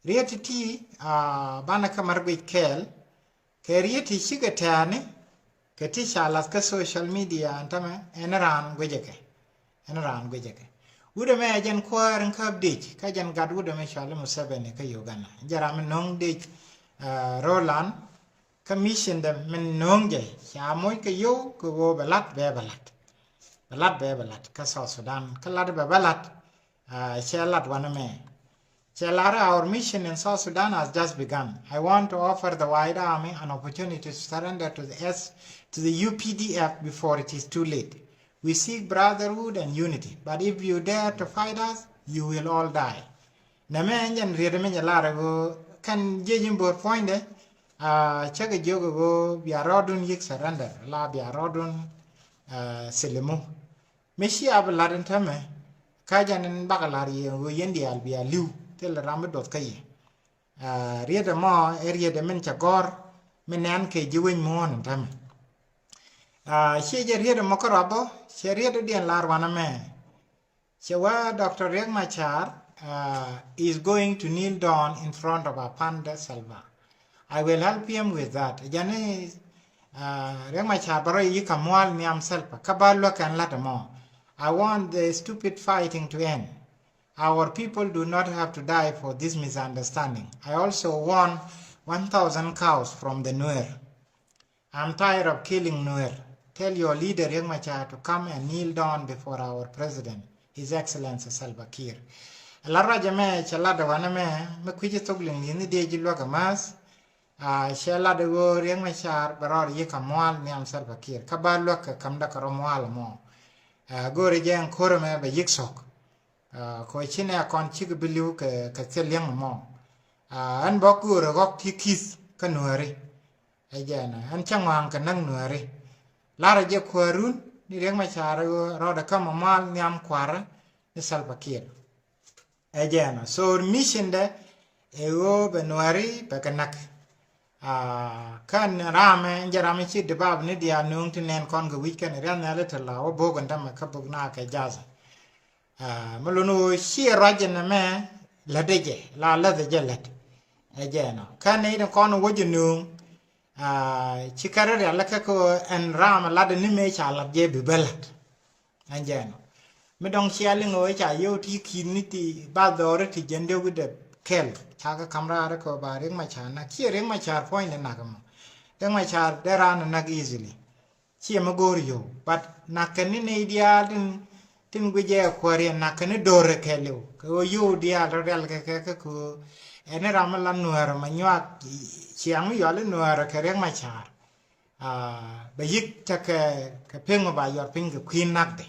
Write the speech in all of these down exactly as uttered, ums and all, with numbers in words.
Riet ti ti, ah, banɛ kä mar guic kɛɛl kɛ riet ti cikɛ tɛɛni kɛ ti ca lath kä social media ɛn tämɛ, ɛn raan guicɛ kɛ, ɛn raan guicɛ kɛ. Wut ɛmɛ jɛn kuäär in käp dec kä jɛn gat wut ɛmɛ cɔali Museveni kä Uganda, jɛ ram mi no̱o̱ŋ dec, ah, Roland. Kä mission dɛ min no̱o̱ŋ jɛ ca moc kɛ yo̱w kɛ ɣöö bɛ lat bɛ bɛ lat, bɛ lat bɛ bɛ lat kä South Sudan kä lat bɛ bɛ lat. Ah, cɛ lat wanɛ mɛ. Cɛ lar, our mission in South Sudan has just begun. I want to offer the White Army an opportunity to surrender to the S, to the U P D F before it is too late. We seek brotherhood and unity, but if you dare to fight us, you will all die. Nɛmɛ ɛn jɛn riet mi jɛ lar ɛ ɣöö kɛn jiec in bo̱r puɔ̱nydɛ, ah, cä kɛ jiök ɛ ɣöö bia rɔɔdun yi̱k surrender, la bia rɔɔdun, ah, silimu. Mi cia bi lat in tämɛ, kä jɛn in bakɛ lar yɛ ɣöö yɛn diaal bia li̱w, thilɛ ram bi duɔth kä yɛ. Ah, riet ɛmɔ ɛ riet ɛ min cɛ gɔ̱r, mi nɛn kɛ ji̱ wec muɔ̱ɔ̱n in tämɛ. Ah, ciɛ jɛ riet ɛmɔ kä ruabɔ, cɛ riet ɛ diɛn lar wanɛ mɛ. Cɛ wä Doctor Riek Machar, uh, is going to kneel down in front of Apanda Salva. I will help him with that. Jani, uh, Riek Machar bä rɔ yi̱k kɛ mual nhiam Salva. Kä ba luäk kɛn lat ɛmɔ. I want the stupid fighting to end. Our people do not have to die for this misunderstanding. I also want one thousand cows from the Nuer. I'm tired of killing Nuer. Tell your leader Riek Machar to come and kneel down before our president, His Excellency Salva Kiir. Ɛ la ruacɛ mɛ cɛ lat ɛ wanɛ mɛ, mi kui̱ci thok liŋ li̱ni diɛ ji̱ luäk ɛ ma̱th. Ah, cɛ lat ɛ ɣöö Riek Machar bɛ rɔɔd yi̱k kɛ mual nhiam Salva Kiir. Kä ba luäk kɛ käm dä kɛ rɔ mual mɔ. Ah, go̱o̱ri jɛ ɛn ko̱r ɛmɛ bɛ yi̱k thok. Ah, kɔ ci nɛ kɔn cikɛ bi li̱w kɛ, kɛ thil li̱eŋ mɔ. Ah, ɛn bä go̱o̱rɛ ɣɔk ti ki̱th kä Nuääri. Ɛ jɛɛnä, ɛn cä ŋɔaŋ kɛ näk Nuääri. Larɛ jɛ kuäärun ni Riek Machar rɔɔdɛ kä mɔ mal nhiam kua̱rä ni Salva Kiir. Ɛ jɛɛnä, so mission dɛ ɛ ɣöö bɛ Nuääri bɛ kɛ näk. Ah, kän ramɛ, jɛ ramɛ ci dibab ni diaal nuŋ ti nɛn kɔn kɛ wi̱c kɛn riath ni alɛ ti la wä bok in tämɛ kä bok na kɛ jath. Ah, mi luni ɣöö ciɛ ruac in ɛmɛ lätdɛ jɛ, la lätdɛ jɛ lät. Ɛ jɛɛnä, kän ni tin kɔn wä jɛ nuŋ. Ah, ci kärɛ rial lä kä kɛ ɣöö ɛn ram lat ni mëë ca lat jɛ bi bä lat. Ɛn jɛn ɔ. Mi dɔ̱ŋ cia liŋ ɣöö ca yio̱w ti ki̱n ni ti ba dhɔri ti jɛn dee wi̱dɛ kɛl. Ca kɛ ka̱m raar kɛ ɣöö ba Riek Machar nak. Ciɛ Riek Machar puɔ̱nydɛ nak ɛmɔ. Riek Machar dee raan ɛ nak easily. Ciɛ mi go̱o̱r yio̱w. But nak kɛ ni nɛy diaal tin, tin guic jɛ kuäär yɛn nak kɛ ni do̱r ɛ kɛɛliw. Kɛ ɣöö yio̱w diaal rɔ rial kɛ kɛ kɛ kɛ ɣöö ɛn ni ram mi la Nuäär ma nyuak ciaŋ mi yɔal i̱ Nuäär kɛ Riek Machar. Ah, bɛ yi̱k tekɛ kɛ pek mi ba yɔr piny kɛ kui̱ nakdɛ.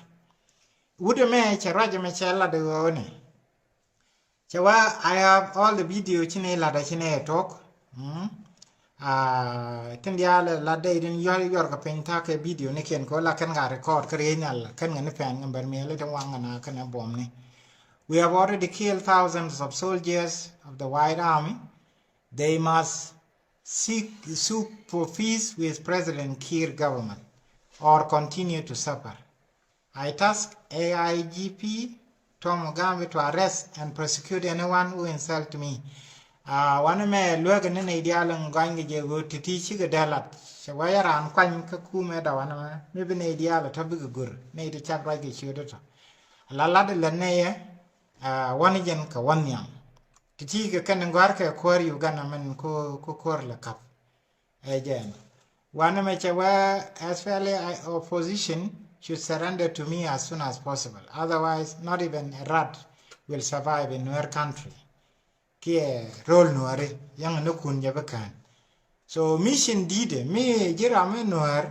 Wut ɛmɛ cɛ ruac ɛmɛ cɛ lat ɛ ɣöö ni. Cɛ wä, I have all the video ci ni lat ɛ ci ni ɛ tok. Mm. Ah, tin diaal ɛ lat dee tin yɔr, yɔr kɛ piny tha̱a̱ kɛ video ni kiɛn kɛ wä la kɛn ka record kä riey nhial kɛn kɛ ni pɛn kɛ bɛr miɛli tin waŋ kɛ na kɛn ɛ buɔm ni. We have already killed thousands of soldiers of the White Army. They must seek, sue for peace with President Kiir government or continue to suffer. I task A I G P Tom Mugambe to arrest and prosecute anyone who insult me. Ah, wanɛ mɛ luäk ni nɛy diaal in gɔany kɛ jɛ ɣöö ti̱ti̱ cikɛ dee lat. Cɛ wä yɛ raan kuany kä kumɛ da wanɛ mɛ. Mi bi nɛy diaal tɔ bikɛ go̱r. Nɛy ti cak ruac kɛ ciötdä tɔ. La lat ilɛ nɛyɛ, ah, wanɛ jɛn kɛ wä nhiam. Ti̱ti̱ kɛ kɛn in gɔ̱a̱r kɛ kuäär Uganda mɛn ko, ko kuäär lɛ kap. Ɛ jɛn. Wanɛ mɛ cɛ wä S P L A I opposition should surrender to me as soon as possible. Otherwise, not even a rat will survive in Nuer country. Kiɛ rööl Nuääri, yäŋ ni kun jɛ bi kään. So mission di̱i̱dɛ, mi ji̱ ram mi Nuäär,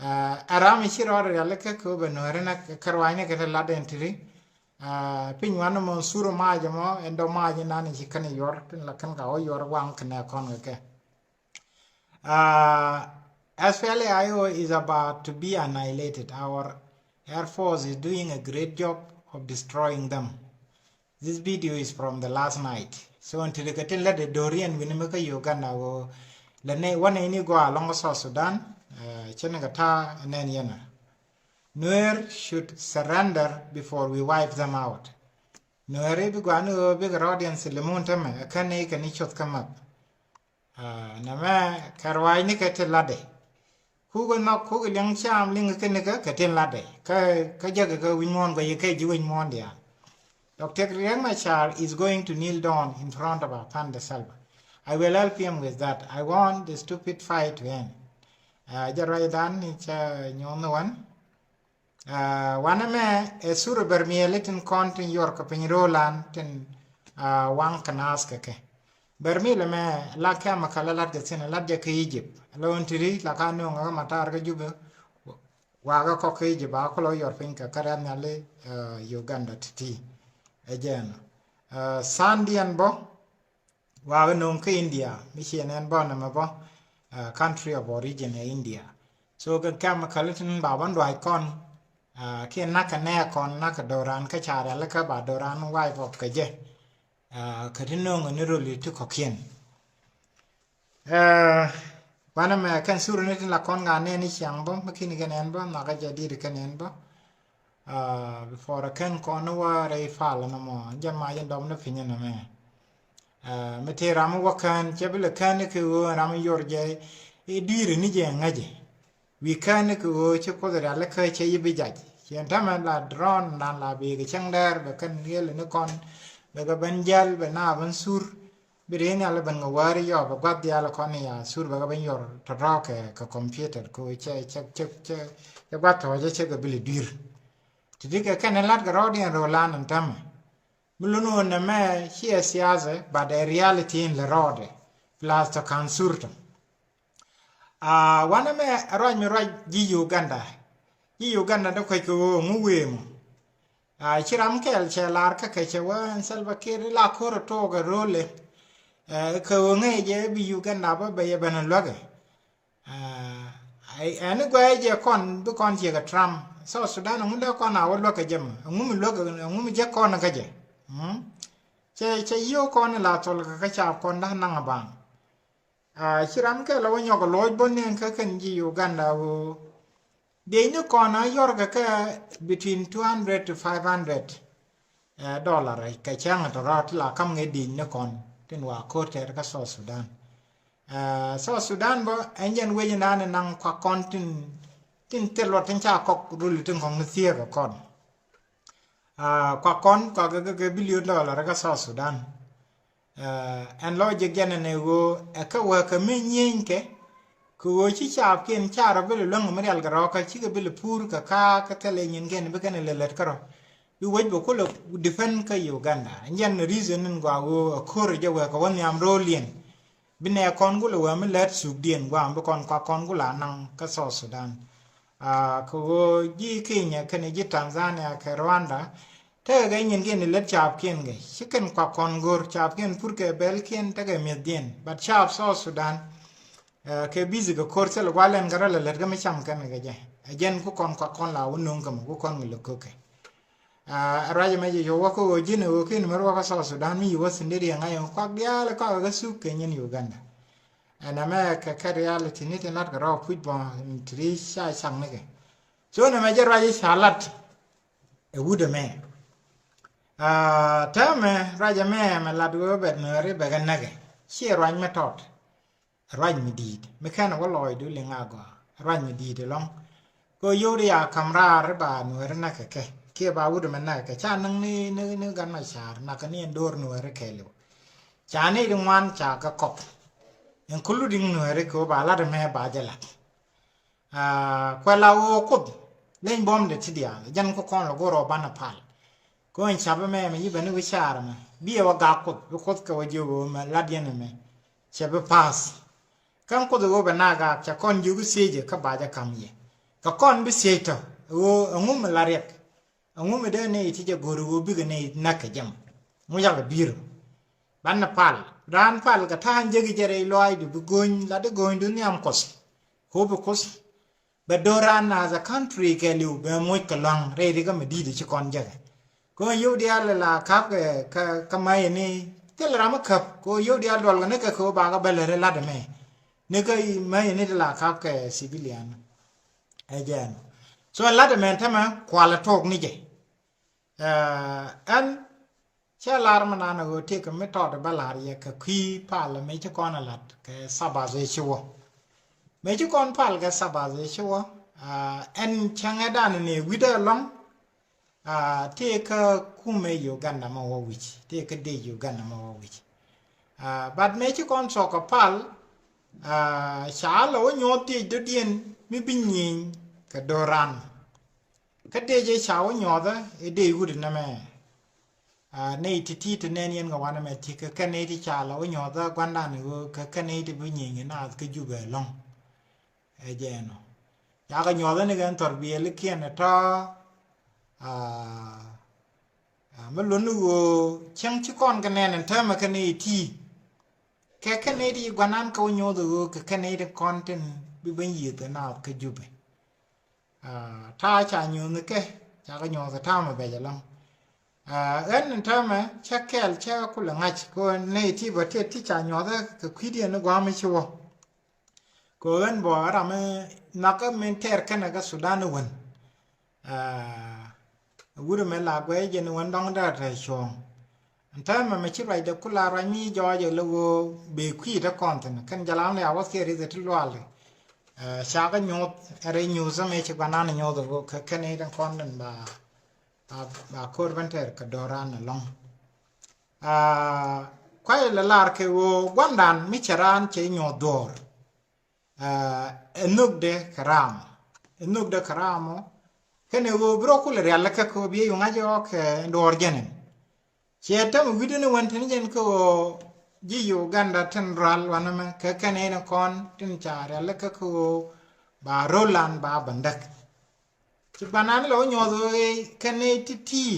ah, ɛ ram mi ci rɔɔd riali kä kɛ wä bɛ Nuääri na kɛ ruanyni kɛ te lat ɛn tiri. Ah, piny wanɛ mɔ sur mac mɔ, ɛn dɔ mac inan ci kɛn yuɔr, tin la kɛn ka wä yuɔr waŋ kɛn ɛ kɔn kɛ kɛ. Uh, S P L A I O is about to be annihilated. Our Air Force is doing a great job of destroying them. This video is from the last night. So until kɛ tin lät dorian wini mi kä Uganda wo, lɛ ni wanɛ ini gua along South Sudan, uh, chin kɛ ta nɛn yɛn. Nuer should surrender before we wipe them out. Nuɛri bi guani ɣöö bikɛ rɔɔdiɛn thilimun tämɛ ɛ kän ni kɛ ni cuth kä map. Nɛmɛ kɛ ruaacni kɛ ti latdɛ. Kukɛ nhɔk kukɛ liɛŋ cam liŋ kɛ ni kɛ kɛ tin latdɛ. Kä kä jäkɛ kɛ wi̱ny muɔ̱ɔ̱n guɛc kɛ ji̱ wi̱ny muɔ̱ɔ̱n diaal. Doctor Riek Machar is going to kneel down in front of Afande Salva. I will help him with that. I want the stupid fight to end. Jɛ ruacdan ni cɛ nyuɔ̱n ni wan. Wanɛ mɛ ɛ sur ɛ bɛr miɛli tin kɔn tin yuɔr kɛ piny rolan tin waŋ kɛ naath kɛ kɛ. Bɛr mi lɛ mɛ la kɛmɛ kɛ la lat kɛ thin lat jɛ kɛ Egypt. Lɛ wun tiri la ka nuŋ kɛ matar kɛ Jubɛ. Wakä kɔk kɛ Egypt a kulɔ yuɔr piny kɛ kɛ rɛn nyali Uganda titi. Ɛ jɛn sandiɛn bɔ. Wakä no̱o̱ŋ kä India mi ciɛ nɛn bä nɛmɛ bä country of origin ɛ India. So kɛ kɛm käli tin ba bä duac kɔn kiɛ nak kɛ nɛɛ kɔn nak kɛ doran kä ca riali kä ba doran wipe off kɛ jɛ. Kä ti no̱o̱ŋ ni roli ti kɔkiɛn. Banɛ mɛ kɛn sur ni tin la kɔn ŋa nɛn ni ciaŋ bä mi kini kɛ nɛn bä nakä jɛ dit kɛ nɛn bä. Before kɛn kɔn ni wä rɛy pal ni mɔ jɛ ma jɛ dɔm ni piny ni mɛ. Mi tëë ram mi wä kään cɛ bi lɛ kään ni kɛ ɣöö ram mi yor jɛ i̱ dui̱ri ni jɛ ŋäcɛ. Wi̱i̱ kään ni kɛ ɣöö ci Kuoth rial ikä cɛ yi bi jac ciɛ tämɛ la drone dan la bi kɛ cäŋ dɛɛr bɛ kän riel ni kɔn bɛ kɛ ben jäl bɛ na ben sur. Bi ri nhial ben kɛ wäri yɔ bɛ guath dial kɔn ya sur bɛ kɛ ben yor tɔtɔ kɛ kɛ computer kɛ ɣöö cɛ cɛ cɛ cɛ cɛ guath tɔ̱ cɛ cɛ kɛ bi lɛ dui̱r. Ti ti kɛ kɛn lat kɛ rɔɔdiɛn ro̱o̱lan in tämɛ. Mi lun wun nɛmɛ ciɛ siasɛ but ɛ reality in lɛ rɔɔdɛ plus tɔ kan sur tɔ. Wanɛ mɛ ruac mi ruac ji̱ Uganda. Ji̱ Uganda dee kuec kɛ ɣöö ŋu wee mɔ. Ci ram kɛl cɛ lar kä kɛ cɛ wä ɛn Salva Kiir la ko̱r ɛ took ɛ ro̱o̱lɛ. Kɛ ɣöö ŋäc jɛ bi Uganda bä bɛ yɛ ben ɛ luäkɛ. Ɛn i̱ guɛy jɛ kɔn bi kɔn ciek ɛ Trump. South Sudan ɛŋu dee kɔn a wä luäk kɛ jɛ mɔ ɛŋu mi luäk ɛŋu mi jek kɔn kä jɛ. Cɛ cɛ yiëë kɔn la thol kɛ kä ca kɔn da̱k naŋ a baŋ. Ci ram kɛ la wä nyɔk loc bä niɛn kä kɛn ji̱ Uganda ɣöö diecni kɔn a yɔr kɛ kɛ between two hundred to five hundred dollar kɛ cäŋ tɔ rɔɔt ti la kam ŋɛ diecni kɔn tin wa ko̱r tɛɛr kä South Sudan. South Sudan bä ɛn jɛn wec naan naŋ kuak kɔn tin tin thil luɔt tin ca kɔk ruli tin kɔŋ ni thieek kɛ kɔn. Kuak kɔn kuak kɛ kɛ billion dollar kä South Sudan. Ɛn lɔ jɛ gɛn ɛn ɛ ɣöö ɛ kɛ wee kɛ mi nyieny kɛ kɛ ɣöö ci caapkiɛn ca rɔ bi lɛ luäŋ mi rial kɛ rɔɔkä cikɛ bi lɛ puur kɛ kaak kä thilɛ nyin kɛn bi kɛn lɛ lät kärɔ. Bi wec bɛ kulɛ defend kä Uganda. Ɛn jɛn reason in gɔaa ɣöö ɛ ko̱r jɛ wee kɛ wä nhiam ro̱o̱liɛn. Bi nɛ kɔn gulɛ wee mi lät sukdiɛn guam bi kɔn kuak kɔn gulɛ anaŋ kä South Sudan. Kɛ ɣöö ji̱ Kenya kɛnɛ ji̱ Tanzania kɛ Rwanda. Tekɛ kɛ nyin kiɛn ti lät caapkiɛn kɛ ci kɛn kuak kɔn go̱r caapkiɛn pur kɛ bɛlkiɛn tekɛ mi̱ethdiɛn but caap South Sudan. Kɛ bithi kɛ ko̱r thil gualɛn kɛ rɔ lɛ lät kɛ mi cam kɛn kɛ jɛ ɛ jɛn ku kɔn kuak kɔn la wä no̱o̱ŋ kɛ mɔ ku kɔn kɛ lɛ ko̱kɛ. Ɛ ruac ɛmɛ jɛ yɔwä kä ɣöö ji̱n ɛ ɣöö kin mɛ ruɔkä South Sudan mi yi wä thindi riɛŋ a yɔŋ kuak diaal ɛ kɔakɛ kä thuk kɛ nyin Uganda. Ɛn ɛmɛ kɛ kɛ reality ni ti nat kɛ rɔɔk puc bɔ̱ ti ri ca cak nikɛ. So nɛmɛ jɛ ruac i̱ ca lat ɛ wut ɛmɛ. Täämɛ ruac ɛmɛ mɛ lat ɣöö bɛt nuɛɛri bɛ kɛ näkɛ ciɛ ruac mɛ tɔt. Ruac mi di̱i̱t mi kɛn wä lɔɔcdu liŋ a gɔaa ruac mi di̱i̱t ɛlɔ̱ŋ. Kɛ yio̱w di ya ka̱m raar i̱ ba nueeri näk kɛ kɛ kiɛ ba wut ɛmɛ näk kɛ kɛ ca näk ni ni ni gan ma ca̱a̱r näk kɛ ni ɛn do̱r nueeri kɛɛliw. Ca ni di ŋuan ca kɛ kɔk including nueeri kɛ wä ba lat ɛmɛ ba jɛ lat. Kuɛ la ɣöö kuoth leny buɔ̱mdɛ ti diaal jɛn kä kɔn lɛ go̱r ɔ banɛ pal. Kɛ ɣän ca̱p ɛmɛ mɛ yi bäni wi̱c ca̱a̱r ɛmɛ bi ɛ wä gak kuoth bi kuoth kɛ wä jiök ɣöö mɛ lat yɛn ɛmɛ. Cɛ bi pass. Kɛn kuoth ɣöö bɛ na gak cɛ kɔn jiök i̱ thiecɛ kä ba jɛ ka̱m yɛ kɛ kɔn bi thiec tɔ ɣöö ɛŋu mi la riɛk. Ɛŋu mi dee nɛy ti jɛ go̱r ɣöö bikɛ nɛy näk kɛ jɛ mɔ. Ŋu cakɛ bi̱i̱r ɔ. Banɛ pal raan pal kɛ ta̱a̱n jeki jɛ rɛy lɔaacdu bi go̱o̱ny la di go̱o̱nydu nhiam kuɔth. Ko̱p bi kuoth. Bɛ do̱ran as a country kɛɛliw bɛ moc kɛ lua̱ŋ rɛy rikä mi di̱i̱t ci kɔn jɛkɛ. Kɛ ɣöö yio̱w diaal la ka̱p kɛ kä kä ma̱c ni thil ram mi käp kɛ ɣöö yio̱w diaal duɔl kɛ ni kɛ kɛ ɣöö bakɛ bäl ri lat ɛmɛ. Ni kä ma̱c ni ti la ka̱p kɛ civilian. Ɛ jɛn so lat ɛmɛ tämɛ kualɛ tok ni jɛ. Ɛn Cä lar mi nan ɣöö tëëkɛ mi tɔt bä lar yɛ kɛ kui̱ pal mëë ci kɔn a lat kɛ Sabath ëë ci wä. Mëë ci kɔn pal kɛ Sabath ëë ci wä, ah, ɛn cäŋɛ dan ni wi̱dɛ ɛlɔ̱ŋ, ah, tëëkɛ kumɛ Uganda mɛ wä wi̱c, tëëkɛ dëë Uganda mɛ wä wi̱c. Ah, but mëë ci kɔn thuɔ̱k kɛ pal, ah, ca lɛ wä nyuɔ̱th dëëc dɔ̱diɛn mi bi nyieny kɛ do̱ran. Kä dëëc ëë ca wä nyuɔ̱thä ɛ dëëc wut nɛmɛ. Ah, nɛy ti̱ti̱ ti nɛn yɛn kɛ wanɛ mɛ ti kɛ kɛn nɛy ti ca lɛ wä nyuɔ̱thä gua̱ndan ɣöö kɛ kɛn nɛy ti bi nyieny kɛ naath kä Jubɛ ɛlɔ̱ŋ. Ɛ jɛn ɔ. Cakɛ nyuɔ̱thä ni kɛn thɔr biɛlikiɛn ɛ tɔ̱. Ah, ah, mi luni ɣöö cäŋ ci kɔn kɛ nɛn ɛn täämɛ kɛn nɛy ti. Kɛ kɛn nɛy ti gua̱nan kɛ wä nyuɔ̱thä ɣöö kɛ kɛn nɛy ti kɔn tin bi ben yiëth kɛ naath kä Jubɛ. Ah, ta̱a̱ ca nyuuth ni kɛ, cakɛ nyuuth ta̱a̱ mɛ bɛc ɛlɔ̱ŋ. Ah, ɣän ni täämɛ cä kɛɛl cä kulɛ ŋa̱c kɛ ɣöö nɛy ti bä tiɛt ti ca nyuɔ̱th kɛ kui̱diɛn ni gua̱a̱m mi ci wä. Kɛ ɣöö ɣän bä ram mi nhɔakä min tɛɛr kɛnɛ kä Sudan ni wän. Ah, wut ɛmɛ la guɛc jɛn wän dɔ̱ŋ dee te cuɔ̱ɔ̱ŋ. Ɛn täämɛ mɛ ci ruacdɛ kula ruac mi jɔɔc ɛ lɛ ɣöö bɛ kui̱ te kɔn thi̱n kɛn jɛ lam lɛ a wä thiɛɛr i̱ dhɛ ti luaal. Eh, cakɛ nyuuth ɛ rɛy nyuuth ɛmɛ ci guanan nyuuth ɛ ɣöö kɛ kɛn i̱ den kɔn den ba, ba, ba ko̱r ben tɛɛr kɛ do̱ran ɛlɔ̱ŋ. Ah, kuay lɛ lar kɛ ɣöö guandan mi cɛ raan cɛ nyuɔ̱th duɔ̱ɔ̱r. Ah, ɛ nhökdɛ kɛ ram ɔ. Ɛ nhökdɛ kɛ ram ɔ. Kɛnɛ ɣöö bi rɔ kulɛ rial lɛ kɛ kɛ ɣöö bi yɛ yuŋ a jɛ ɣɔk kɛ duɔ̱ɔ̱r jɛn ɛn. Ciɛ tɛm wi̱cdɛ ni wän tini jɛn kɛ ɣöö ji̱ Uganda tin rual wanɛ mɛ kɛ kɛn ɛn kɔn tin ca rial lɛ kɛ kɛ ɣöö ba rolan ba bändäk. Ci guanan lɛ wä nyuɔth ɣöö kɛn i̱ ti̱ti̱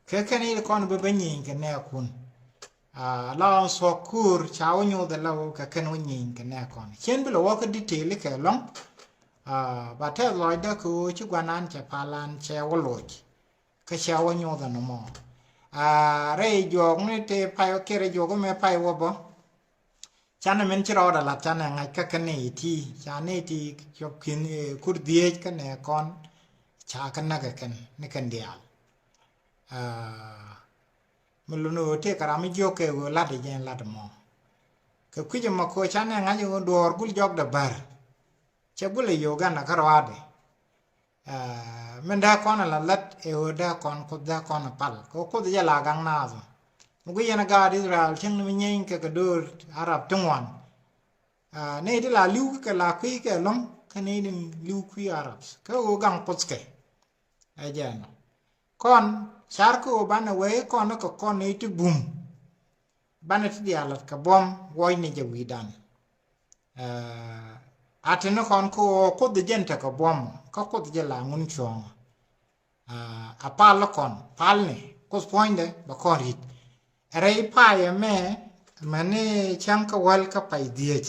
kɛ kɛn i̱ kɔn bä bä nyieny kɛ nɛɛkun. Ah, la ɣɔn thuɔ̱k kuur ca wä nyuɔth lɛ wä kɛ kɛn wä nyieny kɛ nɛɛkɔn. Cien bi lɛ wä kä detail kɛ lɔ̱ŋ. Ah, ba tɛth lɔcdä kɛ ɣöö ci guanan cɛ palan cɛ wä loc. Kä cɛ wä nyuɔth ɛn mɔ. Ah, rɛy juɔk ni te pay wä kiɛ rɛy juɔk mɛ pay wä bä. Canɛ min ci rɔɔdɛ lat canɛ ŋa̱c kä kɛn nɛy ti, ca nɛy ti cop ki̱n, eh, kur dhieec kɛnɛ kɔn, ca kɛ näk kɛ kɛn ni kɛn diaal. Ah, mi luni ɣöö tëëkɛ ram mi jiök kɛ ɣöö lat i̱ jɛn lat mɔ. Kɛ kui̱c ɛmɔ ko̱ canɛ ŋa̱c ɣöö duɔ̱ɔ̱r gul jɔkdɛ bär. Cɛ gul ɛ Uganda kä ruaadɛ. Ah, min dee kɔn ala lat ɛ ɣöö dee kɔn Kuoth dee kɔn a pal kɛ ɣöö Kuoth jɛ la gaŋ naath. Mi guic yɛn a gaat Israel cieŋ ni mi nyieeny kɛ kɛ do̱r Arab ti ŋuan. Ah, nɛy ti la li̱w kɛ la kui̱ kɛ lɔ̱ŋ kä nɛy ti li̱w kui̱ Arab kɛ ɣöö gaŋ Kuoth kɛ. Ɛ jɛn ɔ. Kɔn car kɛ ɣöö banɛ wee kɔn kɛ kɔn nɛy ti bum. Banɛ ti diaal lat kɛ buɔ̱m wuɔcni jɛ wi̱i̱dan. Eh, a tini kɔn kä ɣöö Kuoth jɛn tekɛ buɔ̱m kä Kuoth jɛ la ŋun cuɔ̱ɔ̱ŋ. Eh, a pal kɔn palni Kuoth puɔ̱nydɛ bɛ kɔn ri̱t. Rɛy pay ɛmɛ mɛni cäŋ kä wäl kä pay dhieec.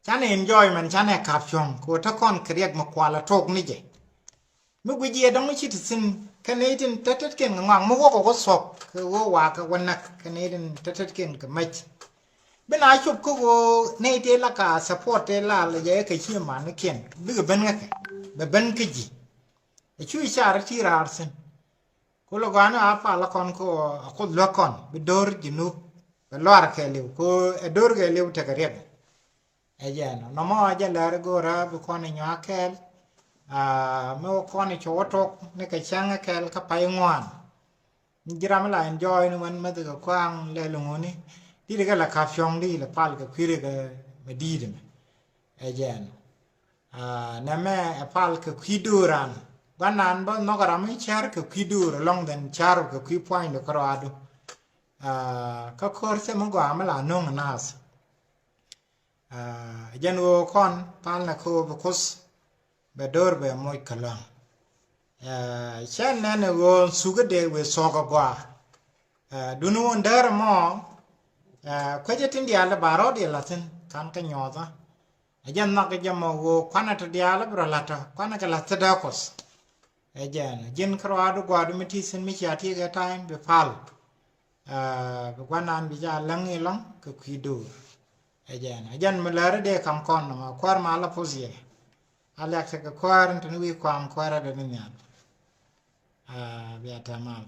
Canɛ enjoy mɛn canɛ kap cuɔ̱ŋ kɛ ɣöö te kɔn kɛ riɛk mi kual a tok ni jɛ. Mi guic yɛ dɔ̱ŋ ci ti thi̱n kɛn i̱ tin tet tetkiɛn kɛ ŋɔak mi wäkɛ wä thuɔ̱k kɛ ɣöö wakɛ wä näk kɛn i̱ tin tet tetkiɛn kɛ mec. Bi na cop kä ɣöö nɛy tëë la ka support tëë la lɛ jɛ kɛ ci manikiɛn bikɛ ben kä kɛ bɛ ben kä ji̱. Ɛ cu i̱ car ti raar thi̱n. Ku lɛ gɔaa ni a pal kɔn kä ɣöö a Kuoth luäk kɔn bi do̱r Junub bɛ luaar kɛɛliw kɛ ɣöö ɛ do̱r kɛɛliw tekɛ riɛk. Ɛ jɛn ɔ nɔmɔ a jɛ lɛr i̱ go̱o̱rä bi kɔn i̱ nyɔak kɛɛl. Ah, mi wä kɔn i̱ cɛ wä tok ni kɛ cäŋ kɛɛl kä pay ŋuan. Ni ji̱ ram mi la enjoy ni wän mäthi kɛ kuaŋ lɛl ŋuni. Di̱t kɛ la kap cuɔ̱ŋ di lɛ pal kɛ kui̱ ri kɛ mɛ di̱i̱t mɛ. Ɛ jɛn ɔ. Ah, nɛmɛ ɛ pal kɛ kui̱ do̱ran. Guanan bä nhɔk ram mi cär kɛ kui̱ do̱r ɛlɔ̱ŋ dhän cär kɛ kui̱ pua̱nydu kärɔadu. Ah, kä ko̱r thim mi gɔaa mi la no̱ŋ naath. Ah, jɛn ɣöö kɔn palnɛ kä ɣöö bi Kuoth bɛ do̱r bɛ moc kä lua̱ŋ. Ah, cɛ nɛn ɣöö thukä dee wëë thuɔ̱k agɔaa. Ah, duni wun däär mɔ, ah, kuecä tin diaal ba rɔ̱ diɛ la̱thi̱n ka̱n kä nyuɔ̱thä. A jɛn nhɔk jɛ mɔ ɣöö kuanɛ ti diaal bi rɔ la̱tɔ kuanɛ kɛ la̱th ti dee Kuoth. Ɛ jɛn ji̱n kärɔaadu gua̱a̱du mi ti thi̱n mi cia ti kɛ ta̱a̱ in bi pal. Ah, bi gua̱nan bi ca läŋ ilɔ̱ŋ kɛ kui̱ do̱r. Ɛ jɛn ɛ jɛn mi lääri dee kam kɔn nɔmɔ kuäär ma la poth yɛ. A liak tekɛ kuäär in te ni wi̱i̱ kuam kuäär adɛ ni nhial. Ah, bia tɛmal.